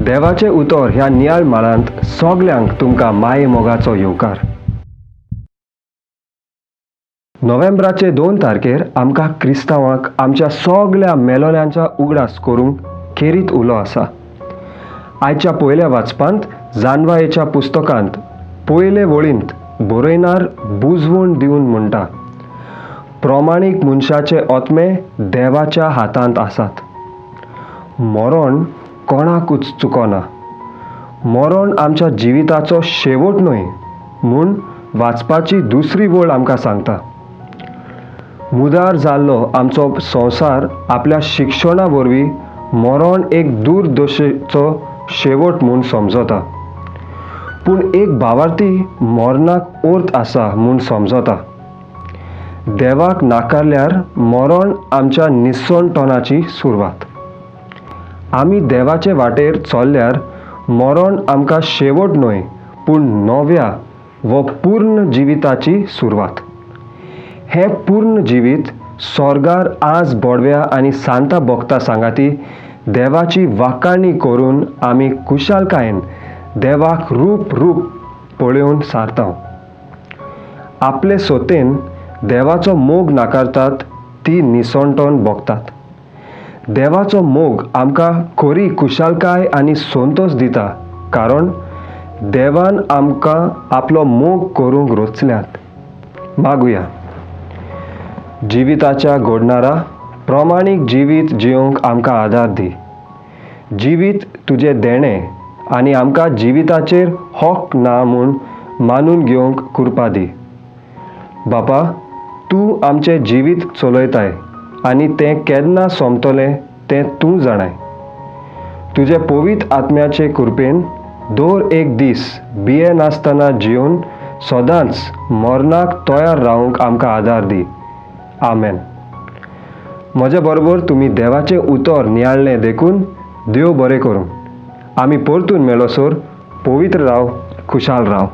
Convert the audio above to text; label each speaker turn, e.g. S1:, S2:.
S1: देवाचें उतर ह्या नियाळ माळांत सगल्यांक तुमकां माये मोगाचो येवकार. नोव्हेंबराचे 2 तारखेर आमकां क्रिस्तांवांक आमच्या सगल्या मेलोल्यांच्या उगडास करूंक खेरीत उलो आसा. आयच्या पयल्या वाचपांत जानवायेच्या पुस्तकांत पयले वळींत बरयणार बुजवण दिवन म्हणटा, प्रमाणीक मनशाचे आत्मे देवाच्या हातांत आसात. मरण कोणाकूच चुकना. मरण आमच्या जिविताचो शेवट न्हय म्हूण वाचपाची दुसरी वळ आमकां सांगता. मुदार जाल्लो आमचो संवसार आपल्या शिक्षणा वरवीं मरण एक दूरदशेचो शेवट म्हूण समजता, पूण एक भावार्थी मरणाक अर्थ आसा म्हूण समजता. देवाक नाकारल्यार मरण आमच्या निसणटणाची सुरवात. आमी देवाचे वाटेर चल्ल्यार मरण आमकां शेवट न्हय, पूण नव्या व पूर्ण जिविताची सुरवात. हें पूर्ण जिवीत स्वर्गार आज बोडव्या आनी सांता भक्ता सांगाती देवाची वाखाणी करून आमी खुशालकायेन देवाक रूप रूप पळोवन सारता. आपले सोतेन देवाचो मोग नाकारतात ती निसणटण भोगतात. देवाचो मोग आमकां खरी खुशालकाय आनी संतोश दिता, कारण देवान आमकां आपलो मोग करूंक रचल्यात. मागुया. जिविताच्या घडणारा प्रमाणीक जिवीत जियोंक आमकां आदार दी. जिवीत तुजें देणें आनी आमकां जिविताचेर हक ना म्हूण मानून घेवंक कृपा दी. बापा, तूं आमचें जिवीत चलयताय आनी तें केन्ना सोंपतलें तें तूं जाणाय. तुजे पवित्र आत्म्याचे कृपेन दर एक दीस भियेनासतना जिवन सदांच मरणाक तयार रावंक आमकां आदार दी. आमेन. म्हज्या बरोबर तुमी देवाचें उतर नियाळ्ळें देखून देव बरें करूं. आमी परतून मेळसर पवित्र राव, खुशाल राव.